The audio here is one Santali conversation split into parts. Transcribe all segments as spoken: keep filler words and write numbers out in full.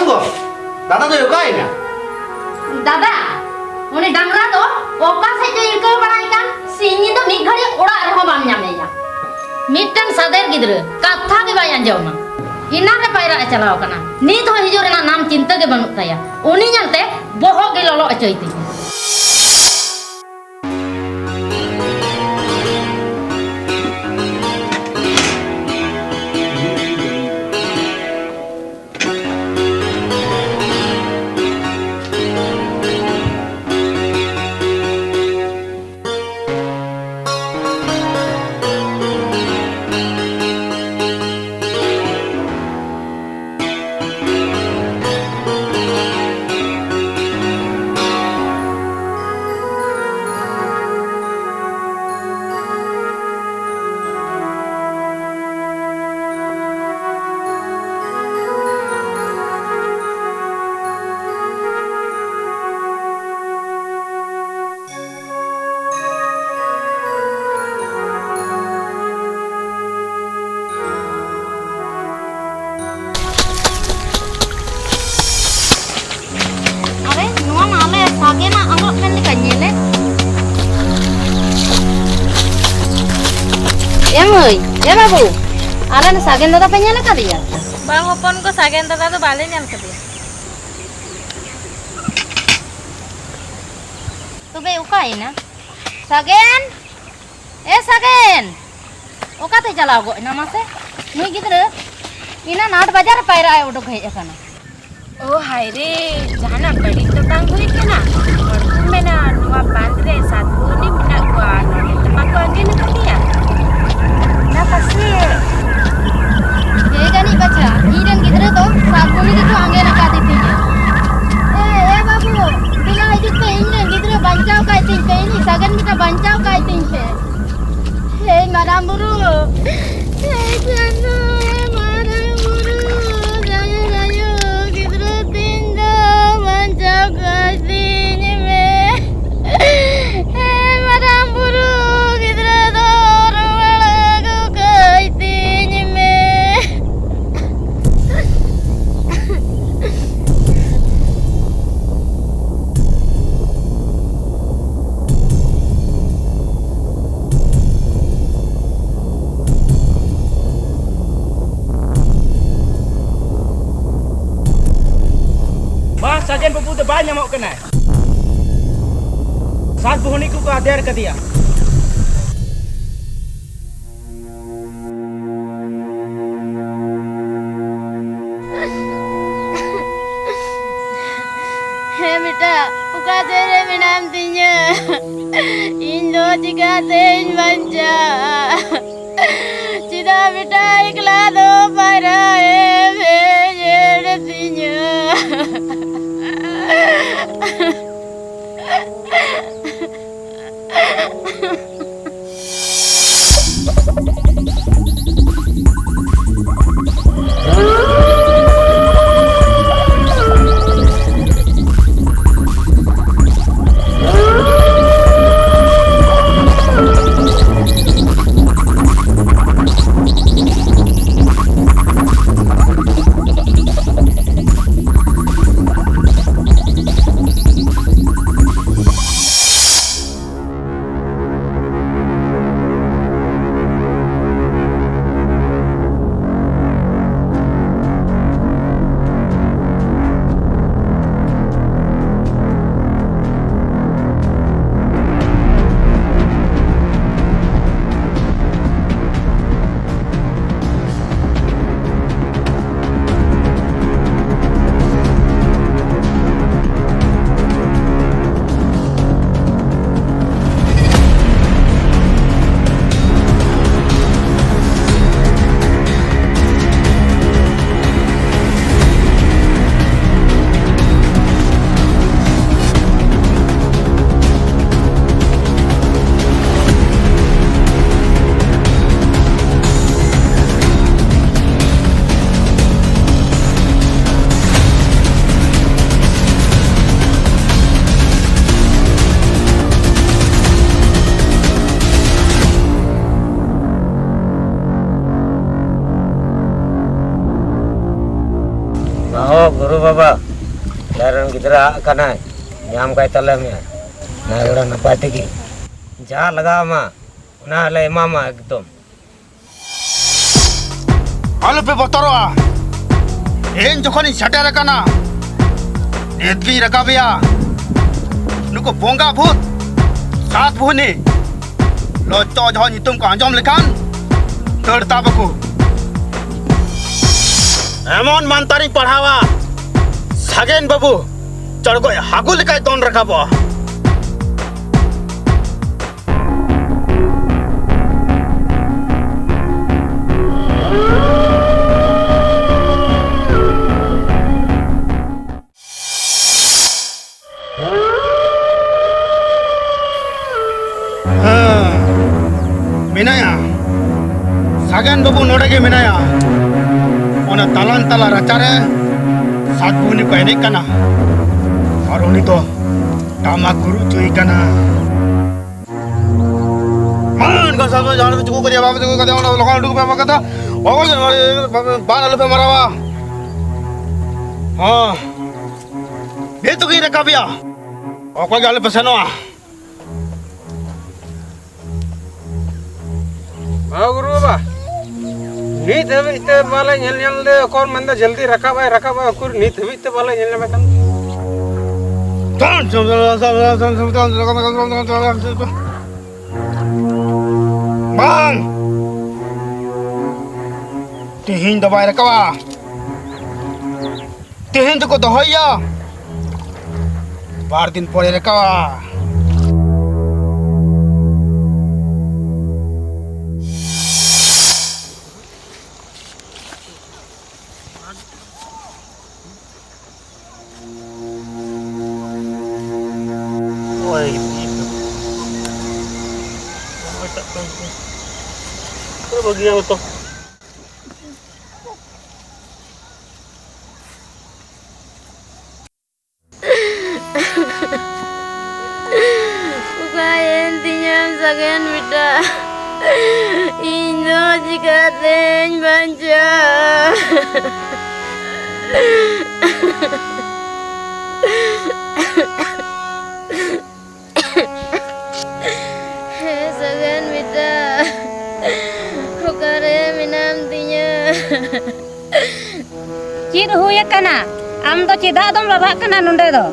ᱜᱚ, ᱫᱟᱫᱟ ᱫᱚᱭ ᱚᱠᱟᱭᱮᱱᱟ? ᱫᱟᱫᱟ, ᱩᱱᱤ ᱰᱟᱝᱨᱟ ᱫᱚ ᱚᱠᱟ ᱥᱮᱫ ᱪᱚᱭ ᱤᱨᱠᱟᱹᱣ ᱵᱟᱲᱟᱭ ᱠᱟᱱ, ᱥᱤᱧ ᱧᱤᱫᱟᱹ ᱢᱤᱫ ᱜᱷᱟᱹᱲᱤᱡ ᱚᱲᱟᱜ ᱨᱮᱦᱚᱸ ᱵᱟᱢ ᱧᱟᱢᱮᱭᱟ᱾ ᱢᱤᱫᱴᱟᱝ ᱥᱟᱫᱮᱨ ᱜᱤᱫᱽᱨᱟᱹ, ᱠᱟᱛᱷᱟ ᱜᱮ ᱵᱟᱭ ᱟᱸᱡᱚᱢᱟ᱾ ᱮᱱᱟᱝ ᱨᱮ ᱯᱟᱭᱨᱟᱜ ᱮ ᱪᱟᱞᱟᱣ ᱠᱟᱱᱟ, ᱱᱤᱛ ᱦᱚᱸ ᱦᱤᱡᱩᱜ ᱨᱮᱱᱟᱜ ᱱᱟᱢ ᱪᱤᱱᱛᱟᱹ ᱜᱮ ᱵᱟᱹᱱᱩᱜ ᱛᱟᱭᱟ᱾ ᱩᱱᱤ ᱧᱮᱞᱛᱮ ᱵᱚᱦᱚᱜ ᱜᱮ ᱞᱚᱞᱚ ᱚᱪᱚᱭ ᱛᱤᱧᱟ᱾ ᱟᱨᱮ, ᱱᱚᱣᱟ ᱢᱟ ᱟᱞᱮ ᱥᱟᱜᱮᱱᱟᱜ ᱟᱝᱨᱚᱵ ᱯᱮᱱ ᱞᱮᱠᱟᱧ ᱧᱮᱞᱮᱫ᱾ ᱮ ᱢᱟᱹᱭ, ᱮ ᱵᱟᱹᱵᱩ, ᱟᱞᱮ ᱥᱟᱜᱮᱱ ᱫᱟᱫᱟ ᱯᱮ ᱧᱮᱞ ᱟᱠᱟᱫᱮᱭᱟ? ᱵᱟᱝ ᱦᱚᱯᱚᱱ ᱜᱚ, ᱥᱟᱜᱮᱱ ᱫᱟᱫᱟ ᱫᱚ ᱵᱟᱞᱮ ᱧᱮᱞ ᱠᱟᱫᱮᱭᱟ᱾ ᱛᱚᱵᱮ ᱚᱠᱟᱭᱮᱱᱟ? ᱥᱟᱜᱮᱱ! ᱮ ᱥᱟᱜᱮᱱ! ᱚᱠᱟᱛᱮ ᱪᱟᱞᱟᱣ ᱜᱚᱫ ᱮᱱᱟ ᱢᱟᱥᱮ? ᱱᱩᱭ ᱜᱤᱫᱽᱨᱟᱹ ᱮᱱᱟᱱ ᱟᱴ ᱵᱟᱡᱟᱨ ᱨᱮ ᱯᱟᱭᱨᱟᱜ ᱮ ᱩᱰᱩᱠ ᱦᱮᱡ ᱟᱠᱟᱱᱟ᱾ ᱳ ᱦᱟᱭ ᱨᱮ, ᱡᱟᱦᱟᱱᱟᱜ ᱵᱟᱹᱲᱤᱡ ᱫᱚ ᱵᱟᱝ ᱦᱩᱭ ᱠᱟᱱᱟ? ᱦᱚᱲ ᱠᱚ ᱢᱮᱱᱟ ᱱᱚᱣᱟ ᱵᱟᱸᱫᱷ ᱨᱮ ᱥᱟᱛ ᱵᱷᱩᱣᱟᱹᱱᱤ ᱢᱮᱱᱟᱜ ᱠᱚᱣᱟ, ᱱᱚᱰᱮ ᱫᱚ ᱵᱟᱠᱚ ᱟᱸᱜᱮᱱ ᱟᱠᱟᱫᱮᱭᱟ? ᱚᱱᱟ ᱯᱟᱥᱮ᱾ ᱦᱮᱸ ᱡᱟᱹᱱᱤᱡ ᱵᱟᱪᱷᱟ, ᱤᱧ ᱨᱮᱱ ᱜᱤᱫᱽᱨᱟᱹ ᱫᱚ ᱥᱟᱛ ᱵᱷᱩᱣᱟᱹᱱᱤ ᱜᱮᱠᱚ ᱟᱸᱜᱮᱱ ᱟᱠᱟᱫᱮ ᱛᱤᱧᱟ᱾ ᱮ, ᱮ ᱵᱟᱹᱵᱩ, ᱫᱮᱞᱟ ᱦᱤᱡᱩᱜ ᱯᱮ, ᱤᱧ ᱨᱮᱱ ᱜᱤᱫᱽᱨᱟᱹ ᱵᱟᱧᱪᱟᱣ ᱠᱟᱭ ᱛᱤᱧ ᱯᱮ, ᱤᱧᱤᱡ ᱥᱟᱜᱮᱱ ᱵᱮᱴᱟ ᱵᱟᱧᱪᱟᱣ ᱠᱟᱭ ᱛᱤᱧ ᱯᱮ᱾ ᱦᱮ ᱢᱟᱨᱟᱝ ᱵᱩᱨᱩ, ᱦᱮ ᱪᱟᱸᱫᱚ, ᱦᱮ ᱢᱟᱨᱟᱝ ᱵᱩᱨᱩ, ᱡᱟᱦᱮᱨ ᱟᱭᱳ, ᱜᱤᱫᱽᱨᱟᱹ ᱛᱤᱧ ᱫᱚ ᱵᱟᱧᱪᱟᱣ ᱠᱟᱭ ᱛᱤᱧ ᱢᱮ᱾ ᱦᱮ ᱢᱟᱨᱟᱝ ᱵᱩᱨᱩ, ᱜᱤᱫᱽᱨᱟᱹ ᱫᱚ ᱨᱩᱣᱟᱹᱲ ᱟᱹᱜᱩ ᱠᱟᱭ ᱛᱤᱧ ᱢᱮ᱾ ᱵᱟᱝ, ᱥᱟᱡᱮᱱ ᱵᱟᱹᱵᱩ ᱫᱚ ᱵᱟᱭ ᱧᱟᱢᱚᱜ ᱠᱟᱱᱟᱭ᱾ ᱥᱟᱛ ᱵᱩᱦᱱᱤ ᱠᱚᱠᱚ ᱟᱫᱮᱨ ᱠᱟᱫᱮᱭᱟ᱾ ᱦᱮᱸ ᱵᱮᱴᱟ, ᱚᱠᱟ ᱥᱮᱫ ᱨᱮ ᱢᱮᱱᱟᱢ ᱛᱤᱧᱟᱹ? ᱤᱧ ᱫᱚ ᱪᱤᱠᱟᱹᱛᱮᱧ ᱵᱟᱧᱪᱟᱜᱼᱟ? ᱪᱮᱫᱟᱜ ᱵᱮᱴᱟ ᱮᱠᱞᱟ ᱫᱚ ᱯᱟᱭᱨᱟ ᱮᱢ ᱦᱮᱡ ᱮᱱ ᱛᱤᱧᱟᱹ? ᱚᱦᱚ, ᱜᱩᱨᱩ ᱵᱟᱵᱟ, ᱟᱞᱮ ᱨᱮᱱ ᱜᱤᱫᱽᱨᱟᱹ ᱟᱜ ᱠᱟᱱᱟᱭ, ᱧᱟᱢ ᱠᱟᱭ ᱛᱟᱞᱮ ᱢᱮ᱾ ᱱᱟᱭ ᱵᱟᱲᱟ ᱱᱟᱯᱟᱭ ᱛᱮᱜᱮ᱾ ᱡᱟ ᱞᱟᱜᱟᱣ ᱟᱢᱟ, ᱚᱱᱟ ᱞᱮ ᱮᱢᱟᱢᱟ ᱮᱠᱫᱚᱢ᱾ ᱟᱞᱚᱯᱮ ᱵᱚᱛᱚᱨᱚᱜᱼᱟ, ᱤᱧ ᱡᱚᱠᱷᱚᱱᱤᱧ ᱥᱮᱴᱮᱨ ᱟᱠᱟᱱᱟ, ᱱᱤᱛ ᱵᱤᱱ ᱨᱟᱠᱟᱵᱮᱭᱟ᱾ ᱱᱩᱠᱩ ᱵᱚᱸᱜᱟ ᱵᱷᱩᱛ ᱥᱟᱛ ᱵᱷᱩᱱᱤ ᱞᱚᱪᱚ ᱡᱚᱦᱚᱜ ᱧᱩᱛᱩᱢ ᱠᱚ ᱟᱸᱡᱚᱢ ᱞᱮᱠᱷᱟᱱ ᱫᱟᱹᱲ ᱛᱟᱵ ᱟᱠᱚ᱾ ᱮᱢᱚᱱ ᱢᱟᱱᱛᱟᱨᱤᱧ ᱯᱟᱲᱦᱟᱣᱟ, ᱥᱟᱜᱮᱱ ᱵᱟᱹᱵᱩ ᱪᱚᱲᱜᱚᱡ ᱦᱟᱹᱠᱩ ᱞᱮᱠᱟᱭ ᱫᱚᱱ ᱨᱟᱠᱟᱵᱚᱜᱼᱟ᱾ ᱦᱮᱸ, ᱢᱮᱱᱟᱭᱟ᱾ ᱥᱟᱜᱮᱱ ᱵᱟᱹᱵᱩ ᱱᱚᱰᱮ ᱜᱮ ᱢᱮᱱᱟᱭᱟ᱾ ᱚᱱᱟ ᱫᱟᱞᱟᱱ ᱛᱟᱞᱟ ᱨᱟᱪᱟᱨᱮ ᱥᱟᱛ ᱵᱷᱩᱱᱤ ᱠᱚ ᱮᱱᱮᱡ ᱠᱟᱱᱟ᱾ ᱟᱨ ᱩᱱᱤ ᱫᱚ ᱴᱟᱢᱟᱠ ᱜᱩᱨᱩ ᱦᱚᱪᱚᱭᱮ ᱠᱟᱱᱟ᱾ ᱦᱮᱸ, ᱮᱱᱠᱷᱟᱱ ᱥᱟᱵ ᱡᱟᱦᱟᱸ ᱨᱮ ᱪᱩᱠᱩ ᱠᱚ ᱨᱮᱭᱟᱜ ᱵᱟᱯᱮ ᱪᱩᱠᱩ ᱠᱟᱛᱮ ᱚᱱᱟ ᱞᱚᱜᱚᱱ ᱩᱰᱩᱠ ᱯᱮ ᱵᱟᱝ ᱠᱟᱛᱮ ᱵᱟᱝ ᱟᱞᱚ ᱯᱮ ᱢᱟᱨᱟᱣᱟ᱾ ᱦᱮᱸ, ᱱᱤᱛ ᱜᱤᱧ ᱨᱟᱠᱟᱵᱮᱭᱟ᱾ ᱚᱠᱚᱭ ᱜᱮ ᱟᱞᱚ ᱯᱮ ᱥᱮᱱᱚᱜᱼᱟ᱾ ᱦᱮᱸ ᱜᱩᱨᱩ ᱵᱟᱵᱟ, ᱱᱤᱛ ᱦᱟᱹᱵᱤᱡ ᱛᱮ ᱵᱟᱞᱮ ᱧᱮᱞ ᱧᱟᱢ ᱞᱮᱫᱮ, ᱚᱠᱚᱭ ᱢᱮᱱᱫᱟ ᱡᱚᱞᱫᱤ ᱨᱟᱠᱟᱵ ᱟᱭ, ᱨᱟᱠᱟᱵ ᱟᱭ, ᱩᱠᱩᱨ ᱱᱤᱛ ᱦᱟᱹᱵᱤᱡ ᱛᱮ ᱵᱟᱞᱮ ᱧᱮᱞ ᱧᱟᱢᱮ ᱠᱟᱱ᱾ ᱵᱟᱝ! ᱛᱮᱦᱮᱧ ᱫᱚ ᱵᱟᱭ ᱨᱟᱠᱟᱵᱟ᱾ ᱛᱮᱦᱮᱧ ᱫᱚᱠᱚ ᱫᱚᱦᱚᱭᱮᱭᱟ᱾ ᱵᱟᱨ ᱫᱤᱱ ᱯᱚᱨᱮ ᱨᱟᱠᱟᱵᱟ᱾ ᱵᱟᱹᱜᱤᱭᱟᱢ ᱛᱚ᱾ ᱚᱠᱟᱭᱮᱱ ᱛᱤᱧᱟᱢ ᱥᱟᱜᱮᱱ ᱵᱮᱴᱟ? ᱤᱧ ᱫᱚ ᱪᱤᱠᱟᱹᱛᱮᱧ ᱵᱟᱧᱪᱟᱜᱼᱟ? ᱦᱮᱸ ᱥᱟᱜᱮᱱ ᱵᱮᱴᱟ, ᱚᱠᱟᱨᱮ ᱢᱮᱱᱟᱢ ᱛᱤᱧᱟ? ᱪᱮᱫ ᱦᱩᱭ ᱟᱠᱟᱱᱟ? ᱟᱢ ᱫᱚ ᱪᱮᱫᱟᱜ ᱫᱚᱢ ᱨᱟᱨᱟᱜ ᱠᱟᱱᱟ ᱱᱚᱸᱰᱮ ᱫᱚ?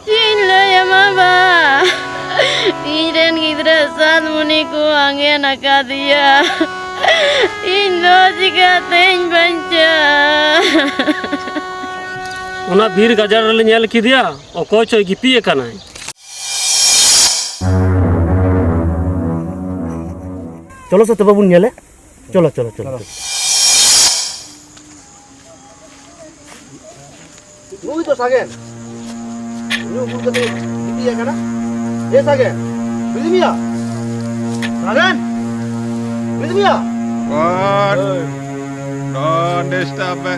ᱪᱮᱫ ᱤᱧ ᱞᱟᱹᱭ ᱟᱢᱟ ᱵᱟ? ᱤᱧ ᱨᱮᱱ ᱜᱤᱫᱽᱨᱟᱹ ᱥᱟᱛ ᱢᱩᱱᱤ ᱠᱚ ᱟᱸᱜᱮᱱ ᱟᱠᱟᱫᱮᱭᱟ᱾ ᱤᱧ ᱫᱚ ᱪᱤᱠᱟᱹᱛᱮᱧ ᱵᱟᱧᱪᱟᱜᱼᱟ? ᱚᱱᱟ ᱵᱤᱨ ᱜᱟᱡᱟᱲ ᱨᱮᱞᱮ ᱧᱮᱞ ᱠᱮᱫᱮᱭᱟ, ᱚᱠᱚᱭ ᱪᱚᱭ ᱜᱤᱛᱤᱡ ᱟᱠᱟᱱᱟᱭ᱾ ᱪᱚᱞᱚ ᱥᱮ ᱛᱚᱵᱮ ᱵᱚᱱ ᱧᱮᱞᱮ᱾ ᱪᱚᱞᱚ, ᱪᱚᱞᱚ, ᱪᱚᱞᱚ, ᱪᱚᱞᱚ᱾ ᱱᱩᱭ ᱫᱚ ᱥᱟᱜᱮᱱ᱾ ᱧᱩ ᱵᱩᱞ ᱠᱟᱛᱮ ᱜᱤᱛᱤᱡ ᱟᱠᱟᱱᱟ᱾ ᱮ ᱥᱟᱜᱮᱱ, ᱵᱤᱨᱤᱫ ᱢᱮᱭᱟ᱾ ᱥᱟᱜᱮᱱ, ᱵᱤᱨᱤᱫ ᱢᱮᱭᱟ᱾ What? Don't disturb me.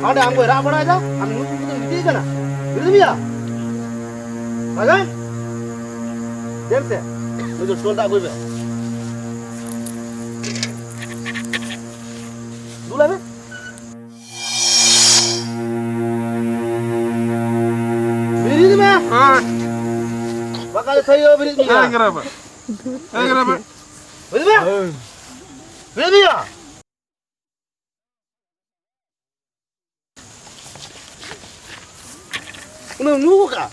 ᱦᱟᱸᱰᱮ ᱟᱢ ᱜᱚᱭ ᱨᱟᱜ ᱵᱟᱲᱟᱭᱮᱫᱟ, ᱟᱢ ᱧᱩ ᱵᱩᱞ ᱠᱟᱛᱮ ᱜᱤᱛᱤᱡ ᱟᱠᱟᱱᱟ᱾ ᱵᱤᱨᱤᱫ ᱢᱮᱭᱟ᱾ ᱥᱟᱜᱮᱱ, ᱫᱮᱱ ᱥᱮ, ᱱᱩᱭ ᱫᱚ ᱥᱴᱚᱞ ᱫᱟᱜ ᱟᱹᱜᱩᱭ ᱢᱮ᱾ ᱫᱩᱞᱟᱭ ᱢᱮ᱾ ᱵᱤᱨᱤᱫ ᱢᱮ᱾ ᱦᱮᱸ᱾ ᱵᱟᱠᱷᱟᱡ ᱥᱟᱹᱭ ᱵᱤᱨᱤᱫ ᱢᱮ᱾ ᱮᱭ ᱜᱨᱟᱢ᱾ ᱮᱭ ᱜᱨᱟᱢ᱾ ᱵᱤᱨᱤᱫ ᱢᱮ᱾ ᱵᱤᱨᱤᱫ ᱢᱮ᱾ ᱩᱱᱤ ᱧᱩ ᱠᱟᱜᱼᱟ᱾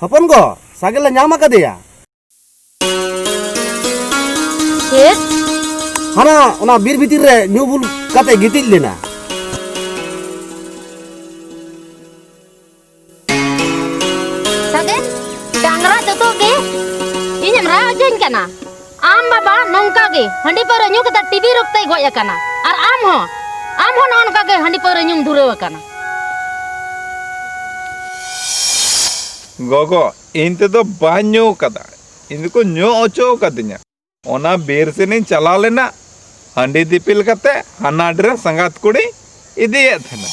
ᱦᱚᱯᱚᱱ ᱜᱚ, ᱥᱟᱜᱮᱱ ᱞᱮ ᱧᱟᱢ ᱟᱠᱟᱫᱮᱭᱟ᱾ ᱪᱮᱫ? ᱦᱟᱱᱟ ᱚᱱᱟ ᱵᱤᱨ ᱵᱷᱤᱛᱤᱨ ᱨᱮ ᱧᱩ ᱵᱩᱞ ᱠᱟᱛᱮ ᱜᱤᱛᱤᱡ ᱞᱮᱱᱟ᱾ ᱥᱟᱜᱮᱱ, ᱰᱟᱝᱨᱟ ᱡᱚᱛᱚ ᱜᱮ ᱤᱧᱮᱢ ᱨᱟᱜ ᱦᱚᱪᱚᱧ ᱠᱟᱱᱟ᱾ ᱟᱢ ᱵᱟᱵᱟ ᱱᱚᱝᱠᱟ ᱜᱮ ᱦᱟᱺᱰᱤ ᱯᱟᱹᱣᱨᱟᱹ ᱧᱩ ᱠᱟᱛᱮ ᱴᱤᱵᱤ ᱨᱳᱜᱽ ᱛᱮᱭ ᱜᱚᱡ ᱟᱠᱟᱱᱟ᱾ ᱟᱨ ᱟᱢ ᱦᱚᱸ, ᱟᱢ ᱦᱚᱸ ᱱᱚᱜᱼᱚ ᱱᱚᱝᱠᱟ ᱜᱮ ᱦᱟᱺᱰᱤ ᱯᱟᱹᱣᱨᱟᱹ ᱧᱩᱢ ᱫᱷᱩᱨᱟᱹᱣ ᱟᱠᱟᱱᱟ᱾ ᱜᱚᱜᱚ, ᱤᱧ ᱛᱮᱫᱚ ᱵᱟᱹᱧ ᱧᱩ ᱟᱠᱟᱫᱟ᱾ ᱤᱧ ᱫᱚᱠᱚ ᱧᱩ ᱦᱚᱪᱚ ᱟᱠᱟᱫᱤᱧᱟ᱾ ᱚᱱᱟ ᱵᱤᱨ ᱥᱮᱱᱤᱧ ᱪᱟᱞᱟᱣ ᱞᱮᱱᱟ᱾ ᱦᱟᱺᱰᱤ ᱫᱤᱯᱤᱞ ᱠᱟᱛᱮ ᱦᱟᱱᱟ ᱟᱹᱰᱤ ᱨᱮ ᱥᱟᱸᱜᱟᱛ ᱠᱩᱲᱤ ᱤᱫᱤᱭᱮᱫ ᱛᱟᱦᱮᱱᱟ᱾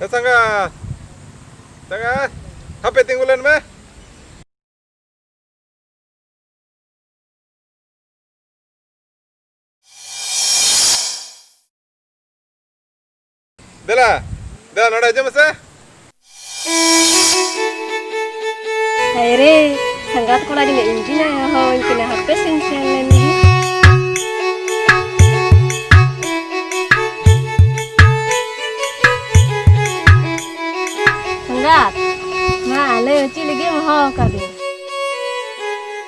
ᱮ ᱥᱟᱸᱜᱟᱛ, ᱥᱟᱸᱜᱟᱛ, ᱦᱟᱯᱮ ᱛᱤᱸᱜᱩ ᱞᱮᱱ ᱢᱮ᱾ ᱫᱮᱞᱟ, ᱫᱮᱞᱟ ᱱᱚᱰᱮ ᱦᱤᱡᱩᱜ ᱢᱮᱥᱮ᱾ ᱦᱟᱭ ᱨᱮ, ᱥᱟᱸᱜᱟᱛ ᱠᱚᱲᱟ ᱡᱟᱹᱱᱤᱡ ᱤᱧ ᱜᱮ ᱱᱟᱭ ᱦᱚᱦᱚᱣᱟᱹᱧ ᱠᱟᱱᱟ, ᱦᱟᱯᱮ ᱥᱮᱧ ᱥᱮᱱ ᱞᱮᱱ ᱜᱮ᱾ ᱥᱟᱸᱜᱟᱛ, ᱢᱟ ᱞᱟᱹᱭ ᱢᱮ, ᱪᱮᱫ ᱞᱟᱹᱜᱤᱫ ᱮᱢ ᱦᱚᱦᱚ ᱟᱠᱟᱫᱤᱧᱟ?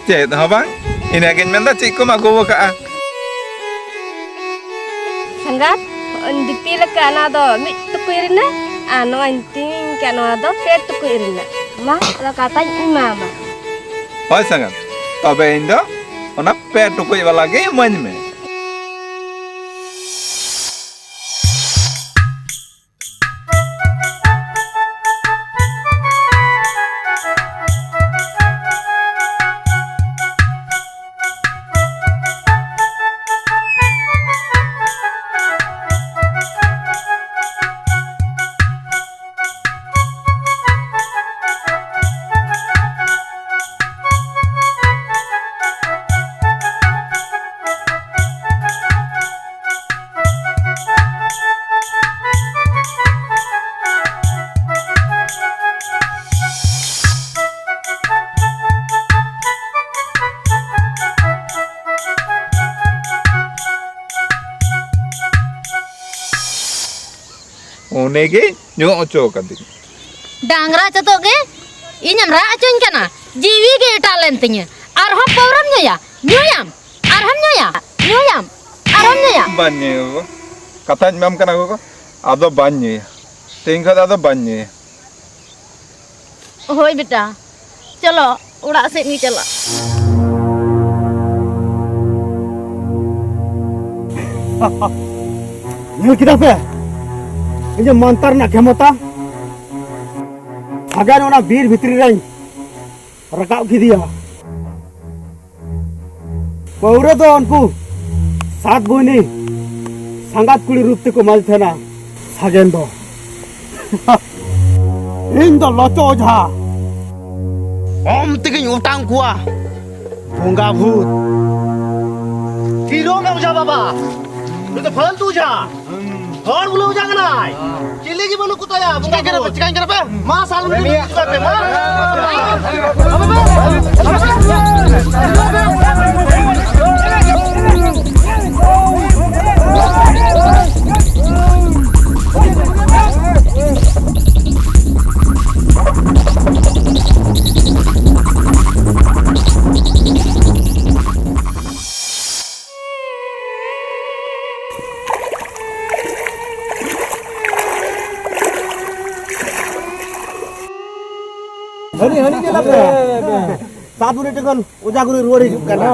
ᱪᱮᱫ ᱦᱚᱸ ᱵᱟᱝ, ᱤᱱᱟᱹᱜᱤᱧ ᱢᱮᱱᱫᱟ, ᱪᱮᱫ ᱠᱚᱢ ᱟᱹᱜᱩ ᱟᱠᱟᱫᱼᱟ? ᱥᱟᱸᱜᱟᱛ, ᱱᱚᱜᱼᱚᱭ ᱤᱧ ᱫᱤᱯᱤᱞ ᱟᱠᱟᱫ ᱱᱚᱣᱟ ᱫᱚ ᱢᱤᱫ ᱴᱩᱠᱩᱡ ᱨᱮᱱᱟᱜ, ᱟᱨ ᱱᱚᱣᱟᱧ ᱛᱮᱧ ᱟᱠᱟᱫ ᱱᱚᱣᱟ ᱫᱚ ᱯᱮ ᱴᱩᱠᱩᱡ ᱨᱮᱱᱟᱜ᱾ ᱢᱟ, ᱟᱫᱚ ᱠᱟᱴᱟᱧ ᱮᱢᱟᱢᱟ᱾ ᱦᱳᱭ ᱥᱟᱸᱜᱟᱛ, ᱛᱚᱵᱮ ᱤᱧ ᱫᱚ ᱚᱱᱟ ᱯᱮ ᱴᱩᱠᱩᱡ ᱵᱟᱞᱟ ᱜᱮ ᱤᱢᱟᱹᱧ ᱢᱮ᱾ ᱩᱱᱤᱜᱮ ᱧᱩ ᱦᱚᱪᱚ ᱠᱟᱫᱤᱧ᱾ ᱰᱟᱝᱨᱟ ᱪᱚᱛᱚᱜ ᱜᱮ ᱤᱧᱮᱢ ᱨᱟᱜ ᱦᱚᱪᱚᱧ ᱠᱟᱱᱟ᱾ ᱡᱤᱣᱤ ᱜᱮ ᱮᱴᱟᱜ ᱞᱮᱱ ᱛᱤᱧᱟᱹ᱾ ᱟᱨᱦᱚᱸ ᱯᱟᱹᱣᱨᱟᱹᱢ ᱧᱩᱭᱟ? ᱧᱩᱭᱟᱢ, ᱟᱨᱦᱚᱸᱢ ᱧᱩᱭᱟ, ᱧᱩᱭᱟᱢ, ᱟᱨᱦᱚᱸᱢ ᱧᱩᱭᱟ᱾ ᱵᱟᱹᱧ ᱧᱩᱭᱟ ᱜᱚᱜᱚ᱾ ᱠᱟᱛᱷᱟᱧ ᱮᱢᱟᱢ ᱠᱟᱱᱟ ᱜᱚᱜᱚ, ᱟᱫᱚ ᱵᱟᱹᱧ ᱧᱩᱭᱟ᱾ ᱛᱮᱦᱮᱧ ᱠᱷᱚᱱ ᱫᱚ ᱟᱫᱚ ᱵᱟᱹᱧ ᱧᱩᱭᱟ᱾ ᱦᱳᱭ ᱵᱮᱴᱟ, ᱪᱚᱞᱚ ᱚᱲᱟᱜ ᱥᱮᱫ ᱜᱮ ᱪᱟᱞᱟᱜ᱾ ᱧᱮᱞ ᱠᱮᱫᱟ ᱯᱮ ᱤᱧᱟᱹᱜ ᱢᱟᱱᱛᱟᱨ ᱨᱮᱱᱟᱜ ᱠᱷᱮᱢᱚᱛᱟ? ᱥᱟᱜᱮᱱ ᱚᱱᱟ ᱵᱤᱨ ᱵᱷᱤᱛᱨᱤ ᱨᱮᱧ ᱨᱟᱠᱟᱵ ᱠᱮᱫᱮᱭᱟ᱾ ᱯᱟᱹᱣᱨᱟᱹ ᱫᱚ ᱩᱱᱠᱩ ᱥᱟᱛ ᱵᱩᱦᱱᱤ ᱥᱟᱸᱜᱟᱛ ᱠᱩᱲᱤ ᱨᱩᱯ ᱛᱮᱠᱚ ᱮᱢᱟᱫᱮ ᱛᱟᱦᱮᱱᱟ ᱥᱟᱜᱮᱱ ᱫᱚ᱾ ᱤᱧ ᱫᱚ ᱞᱚᱪᱚ ᱚᱡᱷᱟ᱾ ᱚᱢ ᱛᱮᱜᱤᱧ ᱚᱴᱟᱝ ᱠᱚᱣᱟ ᱵᱚᱸᱜᱟ ᱵᱷᱩᱛ᱾ ᱛᱷᱤᱨᱚᱜ ᱢᱮ ᱚᱡᱷᱟ ᱵᱟᱵᱟ, ᱱᱩᱭ ᱫᱚ ᱯᱷᱟᱹᱞᱛᱩ ᱚᱡᱷᱟ᱾ ᱦᱚᱲ ᱵᱩᱞᱟᱹᱣ ᱚᱡᱷᱟ ᱠᱟᱱᱟᱭ᱾ ᱪᱤᱞᱤ ᱜᱮ ᱵᱟᱹᱱᱩᱜ ᱠᱚ ᱛᱟᱭᱟ ᱵᱚᱸᱜᱟ ᱪᱤᱠᱟᱹᱧ ᱠᱟᱱᱟ ᱯᱮ? ᱵᱷᱩᱛ᱾ ᱪᱤᱠᱟᱹᱧ ᱠᱟᱱᱟ ᱯᱮ? ᱢᱟ ᱥᱟᱞ ᱩᱱᱤ ᱫᱚ ᱪᱤᱠᱟᱹ ᱯᱮ, ᱢᱟ᱾ ᱦᱟᱹᱱᱤ, ᱦᱟᱹᱱᱤ ᱧᱮᱞ ᱟᱯᱮ᱾ ᱥᱟᱛ ᱢᱤᱱᱤᱴ ᱠᱷᱚᱱ ᱚᱡᱷᱟ ᱜᱩᱨᱩ ᱨᱩᱣᱟᱹᱲ ᱦᱤᱡᱩᱜ ᱠᱟᱱᱟ᱾